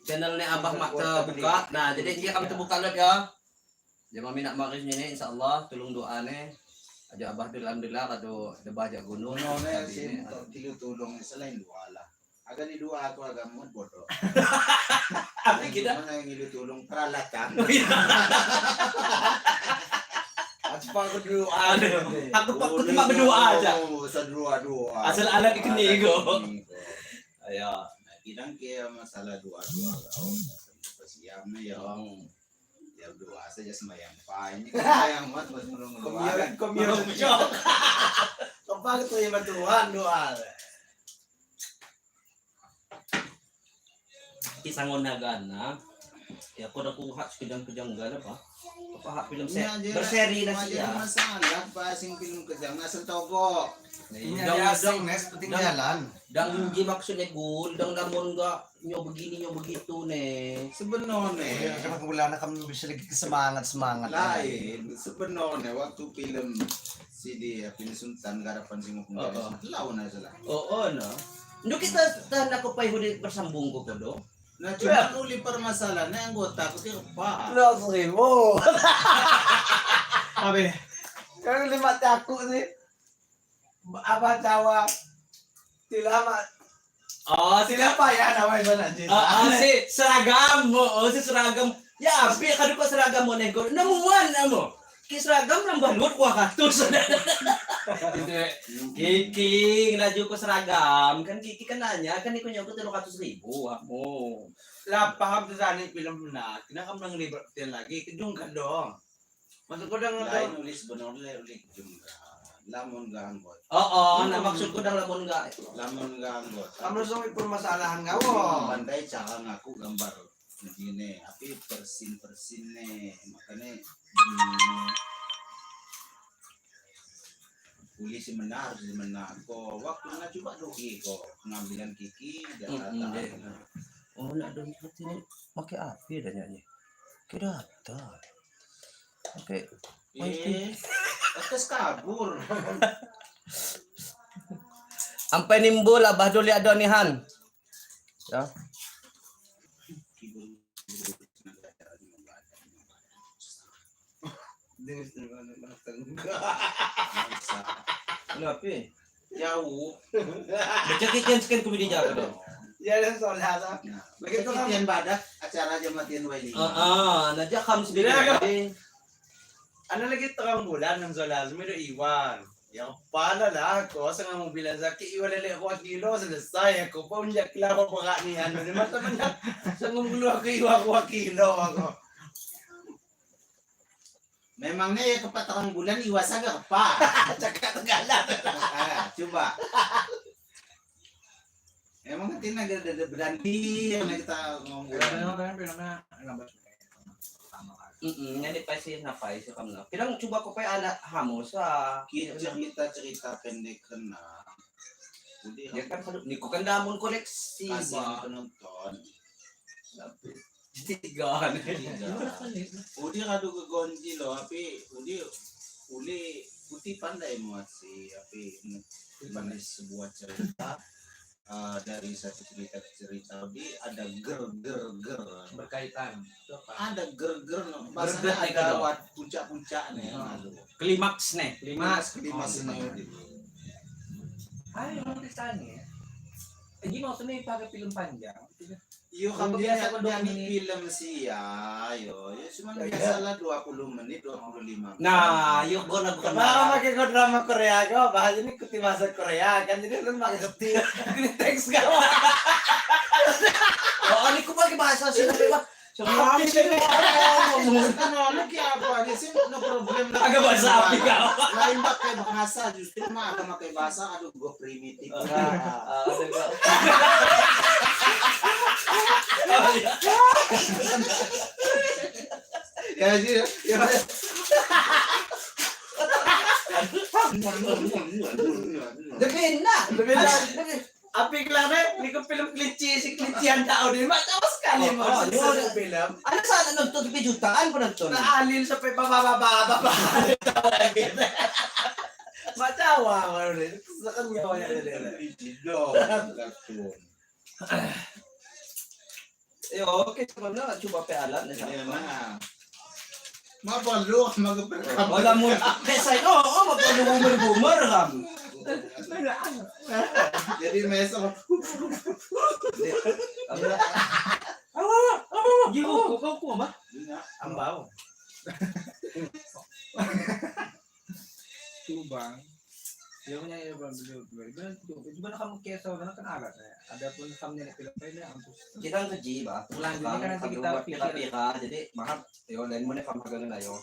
Channelnya Abah mak terbuka. Nah, jadi ini kami terbuka lihat ya. Jemaah minat maris ini insyaallah tolong doa nih. Aja Abah dulu alhamdulillah kado ada bajak gunung. No, ne Tadi sin ini. tilu tulung selain doa lah. Agak ni doa aku agak muat bodoh. Apa kita? Mana yang ilu tulung peralatan. Cepat aku doa. Aku pak aku tempat berdoa aja. Sedua doa. Asal alat dikeni go. Ayo. Kidang ke masalah doa doa kau. Siam nih ya. Ya doa saja sembahyang pa. Ini kan sembahyang muat mas nulung doa. Komyur. Kepang terima Tuhan doa. Kisah nagana. Ya aku dah kuhat sekejang-kejang gala pa. Apa hak film Ini aja- berseri Cuma nasi jadi ya. masalah pasing film kejang asal toko. Ini Dang- ada asing nes penting jalan. Dang ji maksudnya gul, dang namun ga nyo begini nyo begitu nih. Sebenarnya Ya, kenapa bulan kami bisa lagi semangat semangat. lain sebenarnya waktu film si dia film Sultan garapan sing hukum Oo. lawan aja lah. Oo oh, no. Ndo kita tahan ako pa huli bersambung ko ko do. Nah cuma uli permasalahannya anggota aku kira pak. 100 ribu. Abe. Kalau lima takut sih. Apa cawa? Tidak Oh, tidak apa ya namanya sana sih. Ah, ah, si seragam mo, oh, si seragam. Ya, api kadu ko seragam mo nego. Namuan amo. Ki seragam nang balut wa katus. Kiki laju ko seragam kan Kiki kan nanya kan iko nyago 300 ribu amo. Lah paham tu sana film na. Kena kamu nang libat lagi kejung kan dong. Maksud ko dang Lain uli sebenarnya uli juga. Lamun gak anggota. Oo, na maksud ko dang lamon ga. Lamun gak anggota. Kamu langsung permasalahan kau. Pandai cara ngaku gambar begini, tapi persin persin nih, makanya uli si menar si menar ko waktu na coba dogi ko pengambilan kiki Jakarta. Mm, Oh, nak dong ini pakai api dah nyanyi. Kira data. Oke. Eh, atas kabur. Sampai nimbul abah duli ada nihan. Ya. Kenapa? Jauh. Baca kikian sekian komedi jaga dong. Ya dan soalnya Nah, Begitu begitu kan. tian badak acara jematian wali. Ah, ah, najak kam sendiri. Bila Ano lagi terang bulan ng solas, may iwan. Yang pala lah ako sa nga mobilan sa iwan na ako at kilo selesai ako pa unjak lah ako baka ni ano di mata man sa ngumgulo ako iwa ko kilo ako. Memangnya ya kepatarang bulan iwasa gak kepa. Cakap tegala. Ah, coba. Emang nanti naga ada berani yang kita ngomong. Ini pasti napai sih kam na. Pirang coba ko pa anak hamo sa Kita cerita cerita pendek kena. Udah Ya kan kalau niko kan damon koleksi kasih ba. penonton. Tiga. Tiga. Udah kadu ke gonji loh, tapi udah uli putih pandai muat sih, tapi pandai sebuah cerita dari satu cerita ke cerita di ada ger ger ger Berkaitan. ada ger ger no. Bahasanya Ger-ger ada nih, wat puncak-puncak nih Klimaks nih. Klimaks klimaks nih Ay, nanti sana ya. Ini maksudnya pakai film panjang. Yo kan Untuk dia biasa kok nyanyi 20 menit. film sih ya, yo, ya cuma biasalah 20 menit, 25 menit. Nah, yuk gua na bukan. Kenapa pakai kau drama Korea kau bahas ini ikuti bahasa Korea kan jadi lu pakai ngerti ini teks kau. Oh, ini ko pakai bahasa sih tapi mah. Api sini. Kan ono ki apa aja sih no problem lah. Agak bahasa api kau. Lain pakai bahasa justru mah agak pakai bahasa aduh gua primitif. Ah, Ya sih, ya. Lebih na. Lebih na. Api kelane ni ko film kelinci si kelincian tau di mak tahu sekali Oh, mau oh, oh, film. Ano sana nonton 3 jutaan penonton. Nah alil sampai baba baba baba. Mak tawa baru deh. Sekan nyawanya deh. Dong, kartun. Yo, oke sebenarnya coba pe alat nih. Jadi mana? Ma perlu mag Wala mo kesa oh, oh maperlu boomer-boomer kam. Jadi mesok Jiwo ko ko ba? Ambau. Tubang. Yung niya yung bang Di ba na kamu keso na kan alat eh. Ada pun kamu niya pila pila ang Kita ang ji ba? Ulang jadi kan nanti kita pika-pika jadi mahal yo lain mo na kam hagang na yo.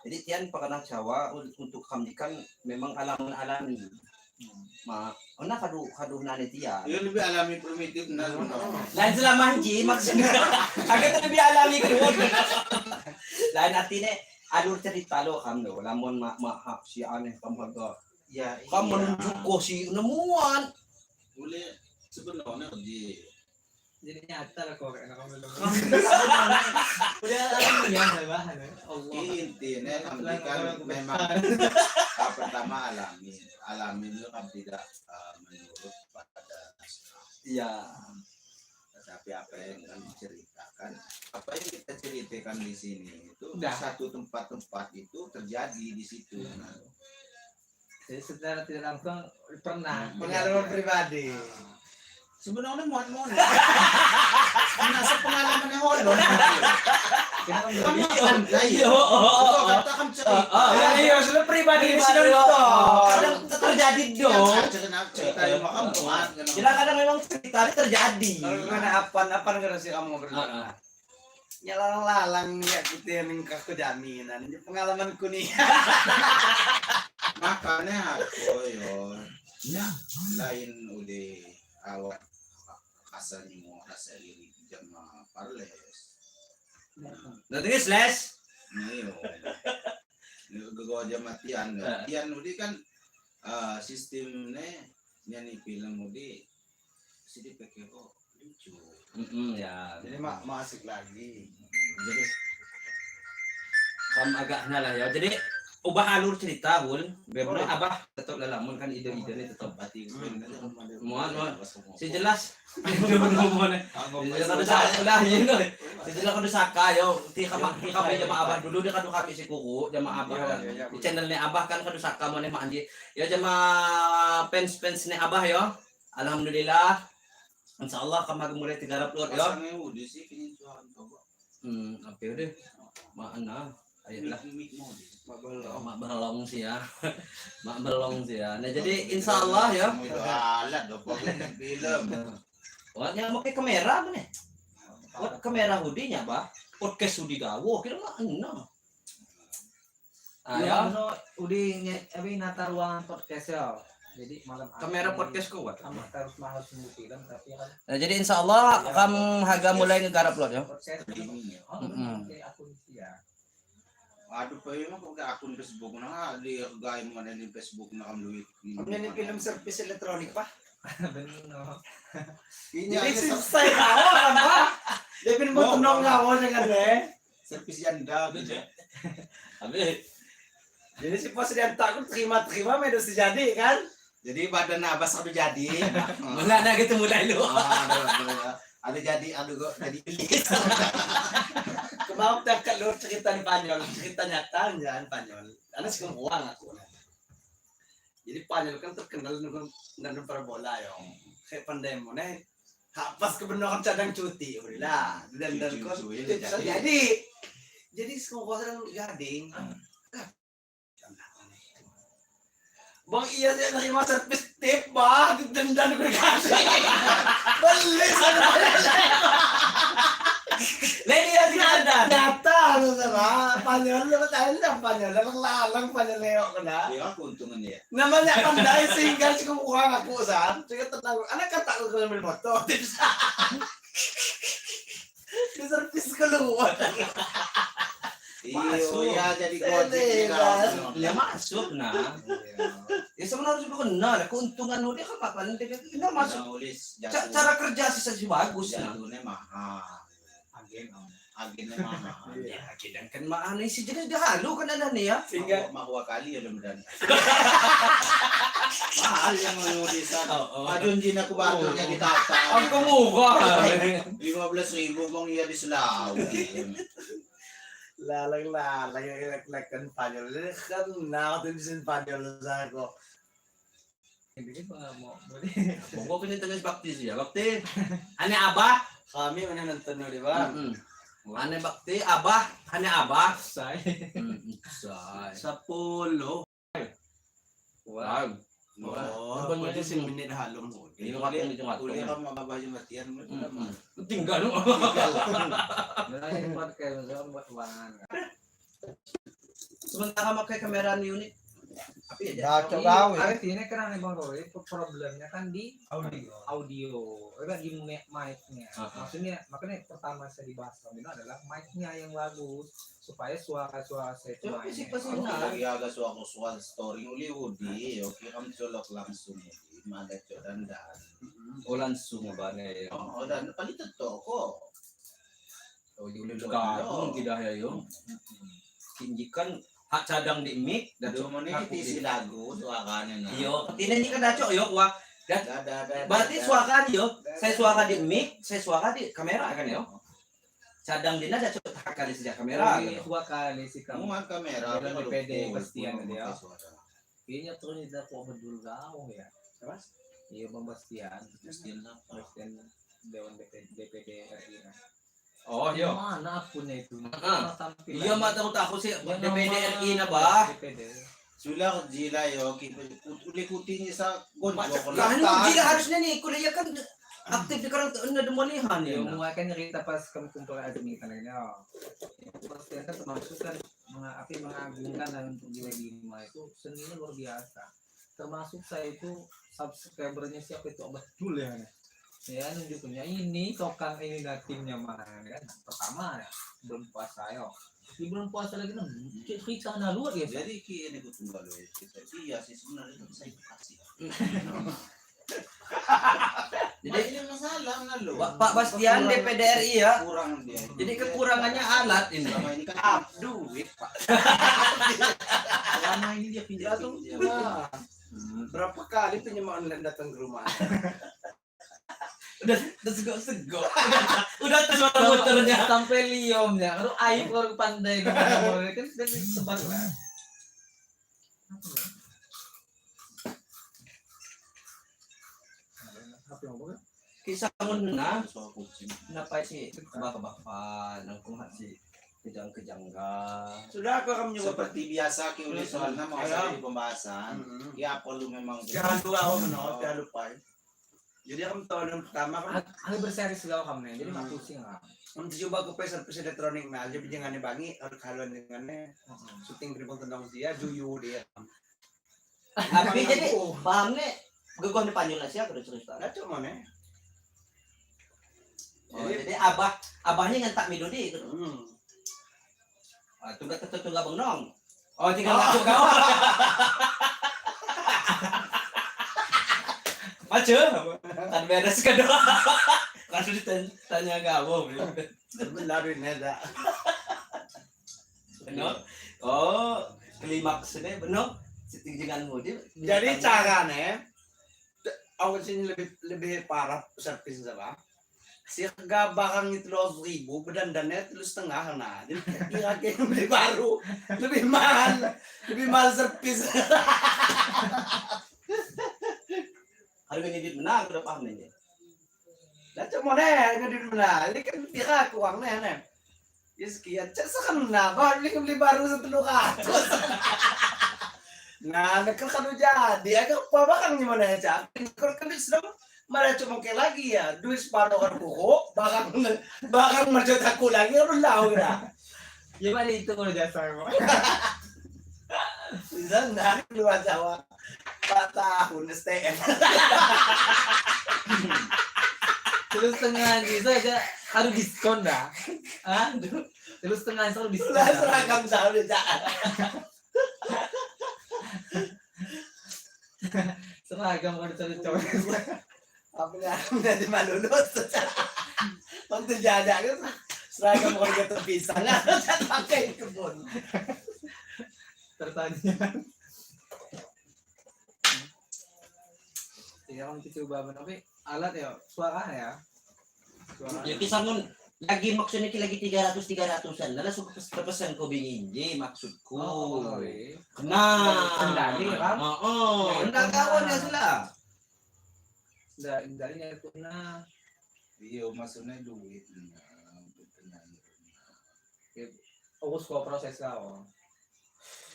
Jadi tiyan pakanang Jawa untuk kam kan memang alaman alami. Ma, ona kadu kadu nane tiyan. Yun lebih alami primitif na. Lain selama ji maksudnya. Agak lebih alami ko. Lain artinya alur cerita lo kam lo lamun ma ma ha, si aneh kam haga. Ya, Kam menunjuk ko si nemuan. Boleh sebenarnya di Jadi nyata lah kok kayak kamu belum. Udah alam niya na ba? Allah. intinya kami kan memang pertama alami alami itu kan tidak menurut pada naskah. Iya. Tetapi apa yang kami ceritakan, apa yang kita ceritakan di sini itu Dah. satu tempat-tempat itu terjadi di situ. Nah, Jadi secara tidak langsung pernah. Pengalaman pribadi. Sebenarnya muat muat. Nasa pengalaman yang holon. Kamu kan Iya, oh, Kata kamu cerita. Ya iya, sudah pribadi di sini Kadang terjadi dong. Cerita cerita yang kamu muat. Jadi kadang memang ceritanya terjadi. Kalau mana apan apan nggak sih kamu ngobrol? Ya lalang-lalang ya gitu yang kaku jaminan. Ini pengalamanku nih. Makanya aku yo ya lain udah awak asalnya mau rasa iri jama parles. Nanti slash. Nah yo. Gagawa jama tian. Tian udah kan sistemnya nyanyi film udah sidi pakai kok lucu. Ya. Jadi mak masuk lagi. Jadi kam agak lah ya. Jadi ubah alur cerita bul. Biar abah tetap lalamun kan ide-ide ini tetap. Berarti Muat, muat. Si jelas. Si jelas lah yun. Si jelas kadu saka yo. Ti kama ti kami jama abah dulu dia kadu kami si kuku jama abah. Di channelnya abah kan kadu saka mo nih anji. Ya jama fans-fans nih abah yo. Alhamdulillah. Insyaallah kami mulai tiga upload yo. Pasangnya udah sih penyentuhan coba. Apa udah? Mana? Ayolah. Mik mau deh. Mak berlong sih ya. Mak berlong sih ya. Nah, jadi insya Allah ya. Alat dong pokoknya film. Wah, yang pakai kamera apa nih? Buat kamera hudinya, Pak. Podcast hudi gawo, kira mah enam. Ah, ya. Udah apa nata ruangan podcast ya. Jadi malam Kamera podcast kok, Pak. Sama harus mahal semua film tapi kan. Nah, jadi insya Allah kamu haga mulai ngegarap lo ya. Podcast. Oh, akun ya. Aduh, pa yun kung akun Facebook na di gaya mo na di Facebook na kam duit. Kamu ini film servis elektronik pak? Benar. Ini Jadi selesai tahu apa? Dia pin mau tenang ngawo dengan deh. Servis janda gitu. Jadi si pos dia takut terima-terima medo sejadi kan? Jadi badan abas ada jadi. Mulai na gitu mulai lu. Ada jadi, ada kok jadi. Kemau tak keluar cerita di Panyol, cerita nyata jangan Panyol. Karena sih uang aku. Jadi Panyol kan terkenal dengan parabola yo. Kayak pandai mau nih. Pas kebenaran cadang cuti, udah dan dan kos jadi. Jadi sekolah sedang gading. Bang iya saya nerima servis tip bah, dandan gue kasih. Beli sana. Lady ya tidak ada. Nyata saudara, Panyol dapat aja Panyol, lalang Panyol leo kena. Ya keuntungan ya. Namanya pandai sehingga cukup uang aku san. Cukup tenang. Anak kata aku kalau beli motor. Di servis keluar. Iya, jadi gojek. Ya masuk nah. Ya sebenarnya juga kenal keuntungan dia kan apa nanti kita masuk. Cara kerja sih bagus nah. Jatuhnya mahal. Agennya mahal. Ya, agen kan mahal sih jadi udah halu kan ada nih ya. Sehingga mahal kali ya mudah. Mahal yang mau di sana. Ajun jin aku batunya di tata. Ang kumuha. 15.000 bang iya di Selawi. Lalang lalang yang kan panyol. Kan nakatulisin panyol sa ako. Hindi ba mo? Boleh. Monggo kini tanya si Bakti sih ya. Bakti. Ane Abah. Kami mana nonton no, di ba? Ane Bakti, Abah, ane Abah. Say. Say. 10. Wah. Oh, Ano ba pwede yun? si minit halong mo. Ini waktu ini cuma Uli ka mababa yung matian mo. Tinggal no. Wala yung podcast sa uangan. Sementara pakai kamera ni unit. Tapi ya. Dacok gawe. Ada sih ini karena Bang Roy, problemnya kan di Audio. audio, enggak di mic-nya. Aha. Maksudnya, makanya pertama saya dibahas sama Bino adalah mic-nya yang bagus supaya suara-suara saya itu Coba main. sih pasti Lagi agak suaka suan story uli udi, oke kam colok langsung udi, maga cok dandan. Oh langsung ba ne. Oh, dan palit to ko. Oh yuli gabung tidak ya yo. Kinjikan hak cadang di mic dan Dado mo ni si lagu suakanya na. Iyo, ketina ini kan dacok yo wah. Da da da. Berarti suara yo, saya suara di mic, saya suara di kamera kan yo. Cadang dina dacok tak kali sejak kamera. Kali dua kali sih kamu. Mo kamera. Dalam DPD Bastian dia. Kayaknya turun di aku bedul gaung ya. Apa? Iya Bang Bastian. Bastian apa? Bastian Dewan DPD RI. Oh yo. Mana akunnya itu? Ah. Mana tampilan? Iya mah tahu tak aku sih Yang DPD nama RI na ba? DPD. Sula jila yo, uli kutinya sa gonjo ko Lah ini gila harusnya nih kuliah kan aktif di karang na demolihan ya. Yung mga kan cerita pas kami kumpul azmi kan ya. Bastian kan termasuk kan mga apa mengagungkan dan untuk jiwa lima itu seninya luar biasa. Termasuk saya itu subscribernya siapa itu betul ya. Ya nunjukinnya ini tokang ini dah timnya mana kan. Pertama ya belum puasa yo. Di bulan puasa lagi nah cerita nah luar biasa. Jadi kini ko tunggal eh. Iya sih sebenarnya itu saya kasih. Jadi ini masalah nga lo. Pak Bastian DPD RI ya. Kurang dia. Jadi kekurangannya alat ini. Selama ini kan Duit, Pak. selama ini dia pinjam. Langsung wah. Berapa kali pinjam online datang ke rumah? Udah segok-segok. Udah terus suara motornya. Sampai liomnya, aduh aib orang pandai gitu. Kan sudah disebar lah. Apa yang apa? Kisah mun na Soal kucing. napa sih kebak-kebakan nangkung sih kejang-kejang ga. Sudah aku akan mencoba Seperti biasa ki uli soalnya mau Ayo. di pembahasan. Ya perlu memang Jangan lupa aku menolak, jangan lupa. Jadi aku tahun yang pertama kan Aku berseris galau kamu nih, jadi mak pusing lah. Kamu coba aku pe servis elektronik nah, jadi jangan bangi harus haluan dengannya syuting keribang tentang dia, juyu dia. Tapi jadi paham nih gegoh nih panjul sih aku udah cerita. Nah cuma nih. Oh, jadi abah abahnya ngentak midudi gitu. Ah, tunggu tunggu tunggu bang nong. Oh tinggal ngaku kau. Pace, kan beres kan doa. Langsung ditanya kamu. Benar ini ada. No? Oh, klimaks ini benar. Dengan mudi. Jadi caranya, aku sini lebih lebih parah servis apa? Si harga barang itu 100.000, berdandannya 3,5 nah. Jadi kira-kira yang beli baru lebih mahal servis. Harga ngedit menang, udah paham nih. Lah cuma nih ngedit menang. Ini kan kira kurangnya nih. Ya sekian, cek sekarang nah, baru beli baru 100. Nah, nek kan udah jadi, agak apa bakang gimana ya, Cak? Kalau kan sedang malah cuma kayak lagi ya, duit separuh kan kuku, bakang merjot aku lagi, harus lau kira. Ya mana itu kalau jasa emang. Bisa nggak keluar Jawa 4 tahun STM. 3,5 bisa aja harus diskon dah. Ah, 3,5 selalu diskon. Lah seragam sahur ya, Cak. Seragam kalau dicari cowok. Apa ya? Nanti malu lulus. Waktu jaga kan seragam kalau kita terpisah lah, pakai kebun. Tertanya. Iya, kamu coba tapi alat ya, suara ya. Suara. Ya kisah mun lagi maksudnya ki lagi 300-an. Lah langsung pesan ko binginji maksudku. Oh, iya. Kena. Kendali, kan? Oh, oh. Enggak kawan ya sulah. Dari itu nah. Iya, maksudnya duit nah, untuk tenang. Aku suka proses kau.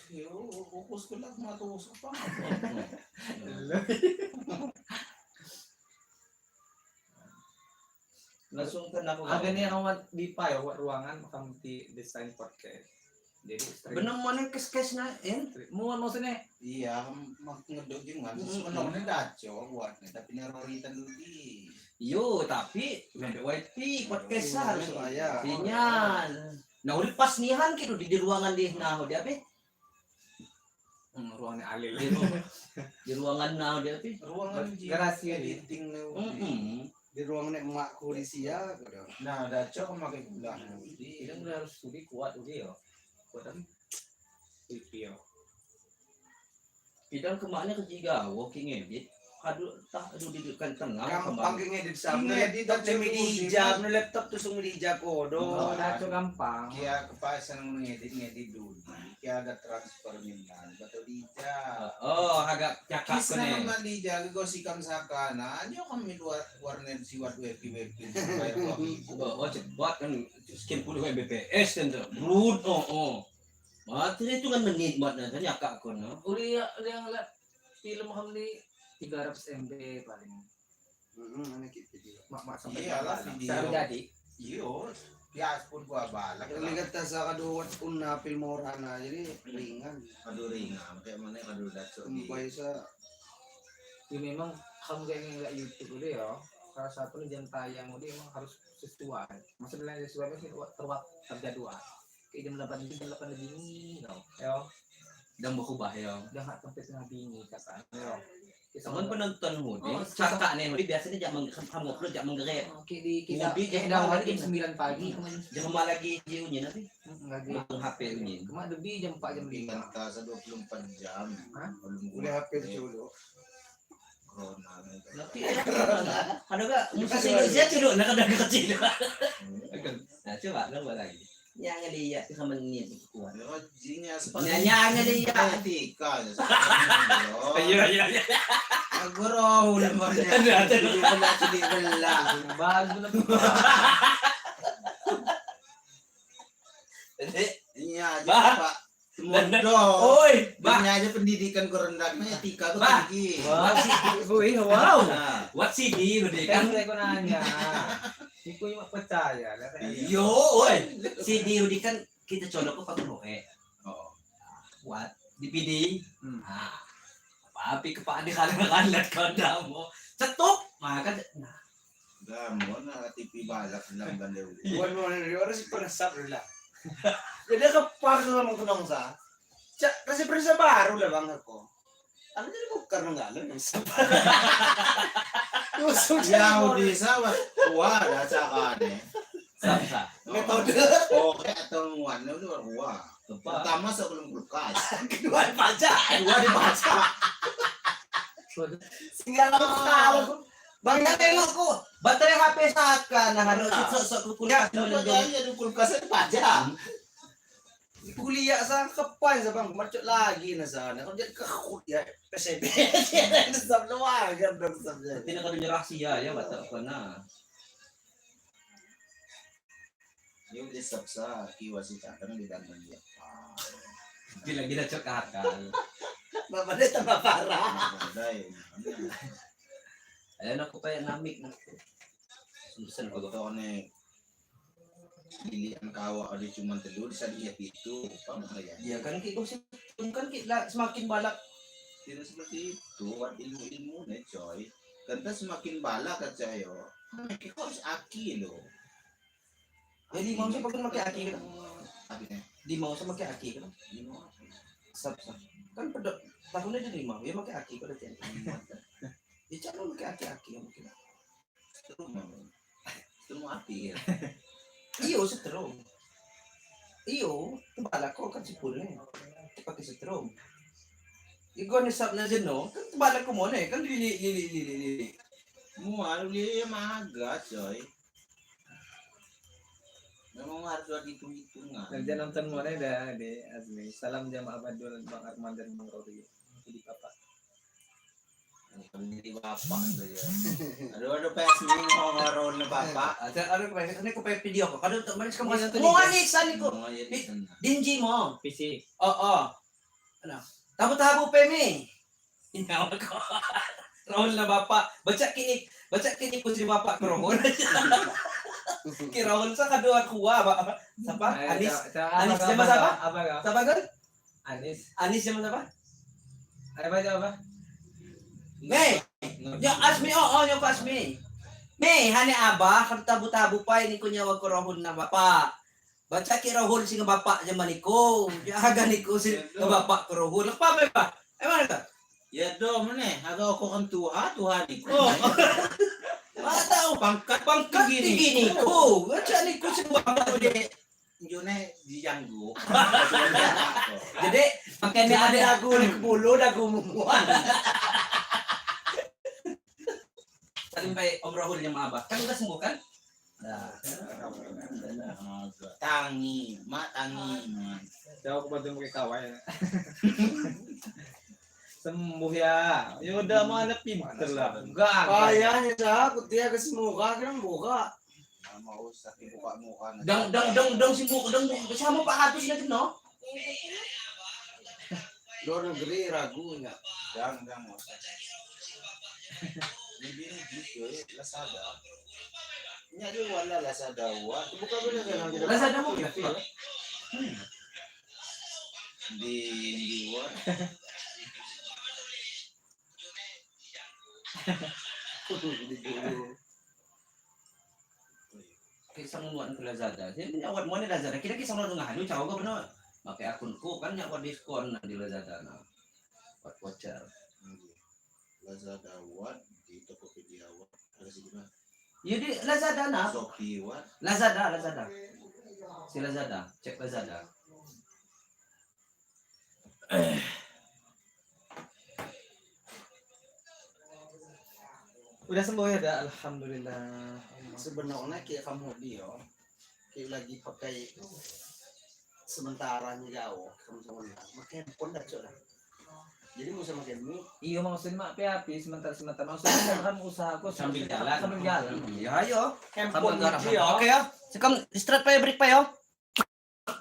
Yo, ukus ko lang matusok pa. Langsung kena aku. Agak nih kamu di pa ya, buat ruangan kamu di desain podcast. Jadi stream. Bener mana kes-kes na ya? Mau maksudnya Iya, mak ngedok juga. Sebenarnya daco buatnya, tapi neroritan dulu di. Yo, tapi membe YP podcast harus. Ya. Inyan. Nah, udah pas nihan gitu di ruangan di nah udah apa? Ruangannya alil. Di ruangan nah udah apa? Ruangan Garasi ya, di. editing nih. Mm-mm. Di ruangan emakku di sia gitu. Nah, daco aku pakai gula. Ini udah harus studi kuat udah ya. Kuat tapi TV ya. Bidang kemana ke jiga walking edit. Aduh, tak aduh di dekat tengah Gampang ke ngedit sam. Ngedit Laptop aja mi dijab, no laptop tuh sung dijab kodo. Oh, daco gampang. Kia kepasan ngedit ngedit dulu. Kia ada transfer minang, betul dijab. Oh, agak cakap Kisah kene. nama dijab, gue sikam saka. Nah, aja kami luar warnet siwat web web bayar 2.000. Oh, cepat kan sekian puluh Mbps kan tuh. Brut, oh, oh. Mati itu kan menit buat nanti nyakak kono. Udah yang ngeliat film kamu di 300 MB paling. Heeh, aneh gitu juga. Mak sampai Iyalah, video. Baru jadi. Iyo, pias pun gua balak. Lihat tasa kado una filmora nah jadi ringan. Aduh ringan, kayak mana aduh daco di. Tumpai sa Ya memang kamu kayak ngeliat YouTube udah ya. Salah satu jam tayang udah emang harus sesuai. Maksudnya sesuai sih terwak terjadwal. Kayak jam 8 jam 8 lebih dingin tau. Yo, Dan berubah ya. udah nggak sampai setengah dingin kata. Yo. Saman penonton mudi, Oh, cakak nih mudi biasanya jak kamu upload jak menggeret. Oke di kita Mudi kita jangan awal lagi. jam 9 pagi kemarin Jangan malah lagi jiunya nanti. lagi. Bang HP ini. Kemarin lebih jam 4 jam 5. Ringan tasa 24 jam. Hah? Belum gua udah HP dulu. Corona. Nanti ada gak? Musisi Indonesia cedok nak ada kecil. Nah coba coba lagi. Yang lihat sama menit kuat. Jinya Nyanyi lihat. Etika. Iya iya iya. Aku roh lembarnya. Jadi belah jadi belah. Bagus lah. Iya, Bah. Pak. Mundo. Oi, bah. Bah. aja pendidikan kerendahnya etika tuh Bah. tinggi. Wih, wow. Nah, What CD udah Kan kan? saya nanya. Iku cuma percaya lah. Yo, oi. CD udah kan kita colok ke pakai lohe. oh. What? DVD. Hmm. Ah. Apa kepak di kalan-kalan kau damo. Cetuk. Maka nah, Gamon na TV balak lang ganda. Bukan mau nih, orang sih peresap lah. Jadi kepar sama kunong sa. Cak, kasih perisa baru lah bang aku. Anu jadi bukan nggak yang sabar. Tusuk Ya bisa wah wah ada cakane. samsa. Metode Oke atau muan itu wah. Tepat. Pertama sebelum kulkas, kedua pajak. kedua dibaca. Sehingga kalau Bang Bang tengok ku, baterai HP saka nah harus sok sok Ya, kulkas Coba aja di kulkas itu pajak. kuliah sa kapan sa bang macet lagi na sana. Kalau jadi kekut ya PCB. Sam luar kan dong sam. Tidak kau rahasia ya batak kena. Dia udah sepsa kiwa si cadang di dalam dia. Gila gila cok akal. Bapak dia tambah parah. Pandai. Ayan aku kayak namik na. Susan ko. Kalau nih pilihan kawa ada cuma telur bisa dia itu apa ya? Ya kan ki sih kan ki semakin balak Tidak seperti itu, wat ilmu-ilmu nih coy. Karena semakin balak aja yo. Kita harus aki loh. Jadi mau siapa kan pakai aki kan? Aki nih. Di mau sama pakai aki kan? Di mau. Sap sap. Kan pada tahunnya jadi mau ya pakai aki pada tiap. Ya calon pakai aki aki ya mungkin. Setrum mau. Setrum api ya. Iyo setrum. Iyo, kepala kok kan sipulnya. Pakai setrum. Igo ni sab na jeno, kan tebal aku mo kan lili lili lili lili. Mual dia maga coy. Memang harus ada hitung-hitungan. Nanti nonton mana dah di Azmi. Salam jamaah Abdul, Bang Arman dan Bang Rory. Jadi bapak. Jadi bapak saja. Aduh aduh PS ni ngorong bapak. Ada ada pa ini ko pa video ko. Kado manis ka mo. Iya, Mo ani san ko. Mau jadi senang. Dinji mo. PC. Oo. Ano? Tabo-tabo pa mi. Inawa ko. Rohol na bapak. Baca kini ko si bapak ko rohol. Ki rohol sa kadua kuwa ba. Sapa? Anis. Anis siapa, siapa? Apa kau? Sapa kan? Anis. Anis siapa sapa? Ada apa apa? May. Yo asmi oo, yo asmi. May hani abah kan tabu-tabu pa ini ko niya wag ko rohol na bapak. Baca ki rohol si nga bapak jaman niko. Aga niko si nga bapak ko rohol. Pa ba? Ay mana ka? Ya do mana? Agak aku kan tuha tuha ni. Oh. Mata Pangkat pangkat tinggi niko. Baca niko si bapak ko di. Jone dijanggu. Jadi makanya ada Dagu ni kebulu dagu muan. Salim kay Om Rahul yang maabah. Kan udah sembuh kan? Nah. Tangi, mak tangi. Mak. Jauh aku bantu pakai kawai. Sembuh ya. Ya udah mana pinter lah. Enggak. Kayaknya sa aku tiada kesemuka kan buka. Mau sakit buka muka. Dang dang dang dang simbuh dang sama Pak Hatus na din no? Luar negeri ragunya. Dang dang mau. Lebih gitu Lazada. Ini ada wala Lazada wa Buka bener kan? Lazada mo. di wa. Kisah nguan ke Lazada. Jadi awat mo ni Lazada. Kira kisah nguan ngahalu caw ko benar. Pakai akunku kan nyawa diskon na di Lazada na. Buat voucher. Lazada wa di Tokopedia wa. Ada sih gimana? Ya di Lazada na. Shopee wa. Lazada, Lazada. Si Lazada, cek Lazada. Udah sembuh ya, dah. Alhamdulillah. Sebenarnya kayak kamu dia, kayak lagi pakai sementara nih kau, kamu sama dia. Makin pun dah cok lah. Jadi mau sama kamu, Iya maksudnya mak api sementara sementara maksudnya kan usaha aku Sambil jalan. Sambil jalan. Ya ayo. Sambil handphone garap. dia. Oke ya. Sekarang istirahat pa ya, break pa ya.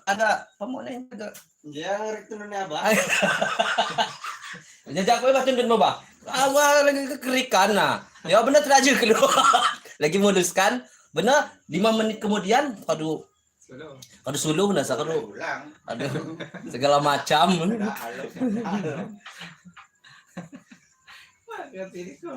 Ada pamuna yung taga. Dia ngerik tununnya apa? Jajak ko ba tundun mo ba? Awa lagi kekerikan na. Ya benar teraju keluar. Lagi moduskan. Benar 5 menit kemudian kadu Suluh. kadu suluh na sa kadu Ulang. aduh segala macam. Dah alok. Wah, ngerti ini kok.